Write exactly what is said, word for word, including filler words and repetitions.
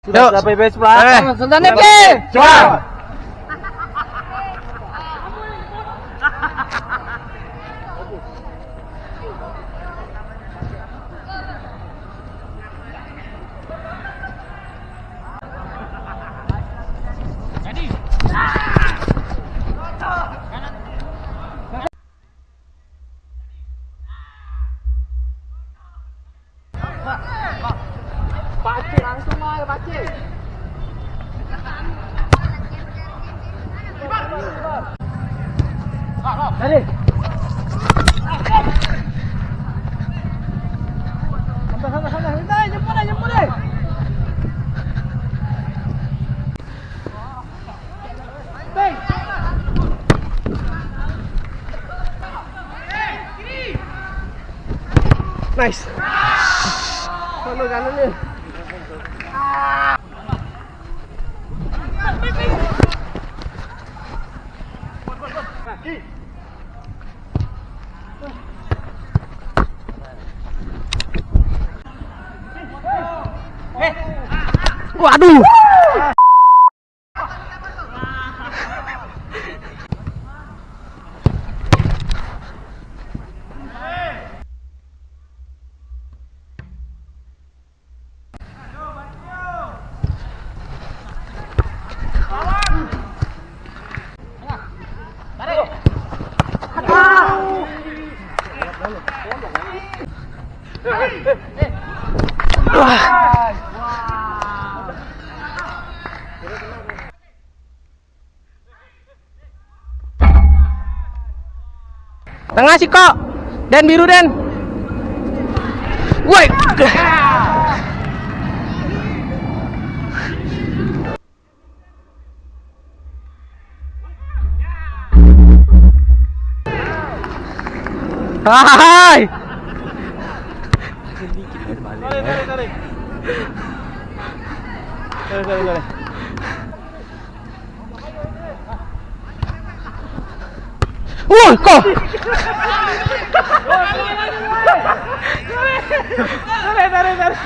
Sudah. Yuk. Sampai base, Pak. Eh. Sudah nih, Pi. Cuan. Pancing, langsung aja pancing. Dari. Santai, santai, santai. Santai, jemput deh, jemput deh. Nice. Kanan, kanan ni. Waduh. Tengah sikok. Den, biru, Den. Woi. Hai. Tarik, tarik, tarik. Tarik, tarik, tarik. Woi, kok. Tarik, tarik, tarik.